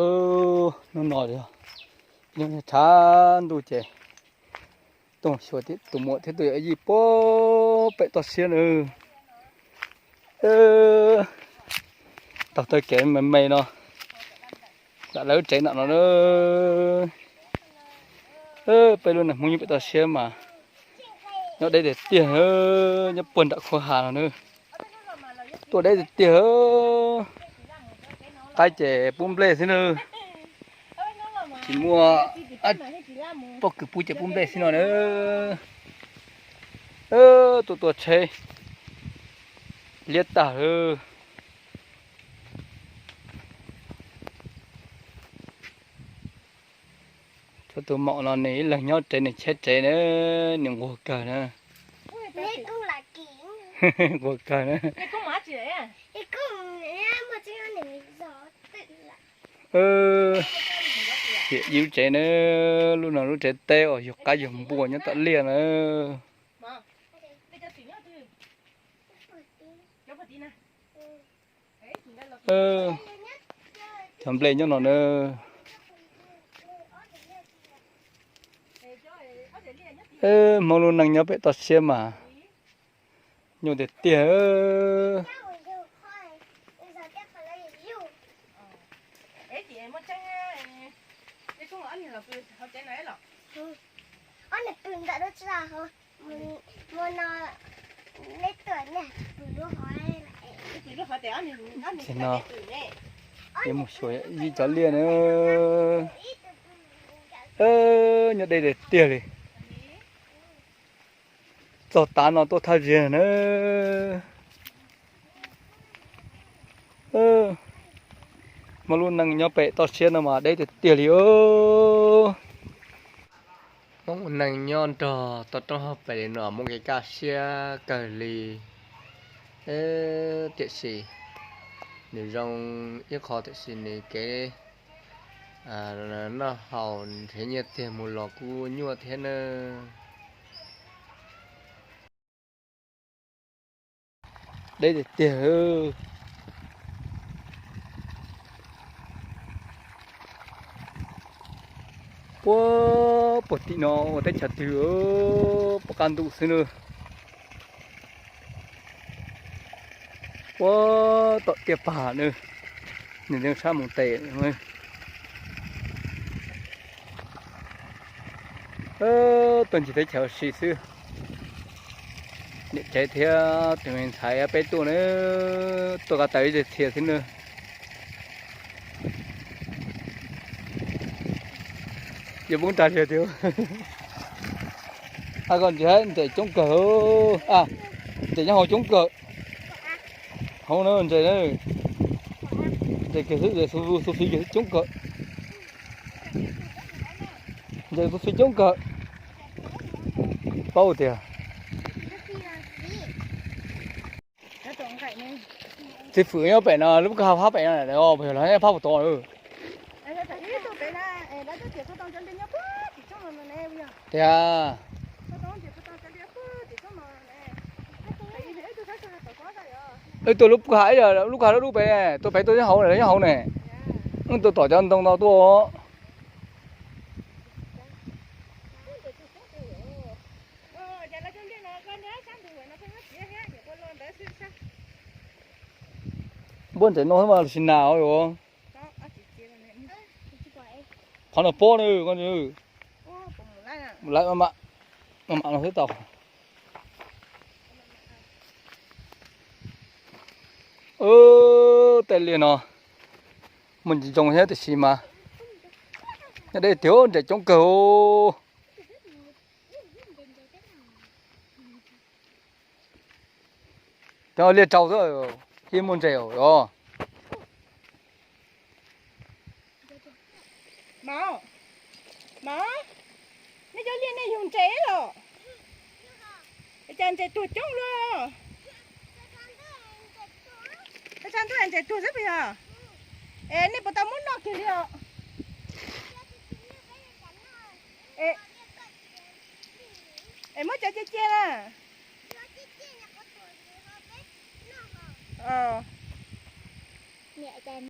Hnub no nyob tshav ntuj ces Tooj Xyuas tus muam thiab tus yawm yij puag pem toj siab na. Taug taw kev me me no, lam lawv tsev ntawm no na. Peb lub neej Hmoob nyob pem toj siab mas nyob deb tiag tiag, nyob puag nram khuab ha no na. Tuaj deb tiag tiag. Qaib ces pub nplej xwb na. Tsis muaj pob kws pub ces pub nplej xwb no na. Tuaj tua tsheb liab tag lawm. Tshuav tus maum no nws ib leeg nyob tsev nws cheb tsev na, nws nquag kawg na. Nquag kawg na. Tiam ib lub tsev na, lub no lub tsev teb uas yug qaib yug npua nyob tom liaj na. Cov nplej nyob no na. Hmoob lub neej nyob pem toj siab mas nyuaj tiag tiag. Ces no yuav mus xyuas ib cov liaj na. Nyob deb tiag tiag li. Txog tav no tuaj thaj ziag na. Hmoob lub neej nyob pem toj siab no mas deb tiag tiag li os. Hmoob ua neej nyob nrog toj roob hauv pes li no muaj kev kaj siab kawg li. Tiam sis nws zoo ib qho tiam sis nws kev noj haus nrhiav nyiaj txiag mus los kuj nyuaj thiab na. Deb tiag tiag. Puag puag tim no ua teb chaws twg, puag qab ntuj xwb na. Puag tom tiaj pag na, nws sab mus tes. Tuaj ncig teb chaws ua si xwb. Niam tsev thiab tus me ntxhais peb tuaj na, tuaj ko taw ib txhia xwb na. Yuav poob ras li tiag. Koj ntses, ntses coob kawg, ntses nyob hauv coob kawg. Hauv na ntses, ntses kiag xwb, ntses xu xu fi kiag xwb coob kawg. Ntses xu fi coob kawg. Paub tias txiv fwm nyob pem no, lub kwj ha phab pem no, peb yog los phab puas tod. Tias wb tuaj lub kwj ha, lub kwj ha lub dub pem, tuaj pem tuaj nyob hauv, nyob hauv ne. Wb tuaj tom cov ntoo no tuaj. Npuab ntses no xwb mas lub sib nas yuav. Qhov no pob na, mus lawm maj mam no xwb tau. Tej liaj no muaj ntsis ntsoog thiab tiam sis mas nyob deb tiag, ntses coob kawg. Cov liaj rau xwb, cia muaj ntses os. Mas, mas, nej cov liaj nej yug ntses los? Es cas ntses tuag coob luaj? Tab sis ntuj ntses tuag xwb puas yog? Es nej puas tau muab noj kiag li os? Es muab cov cia cia na.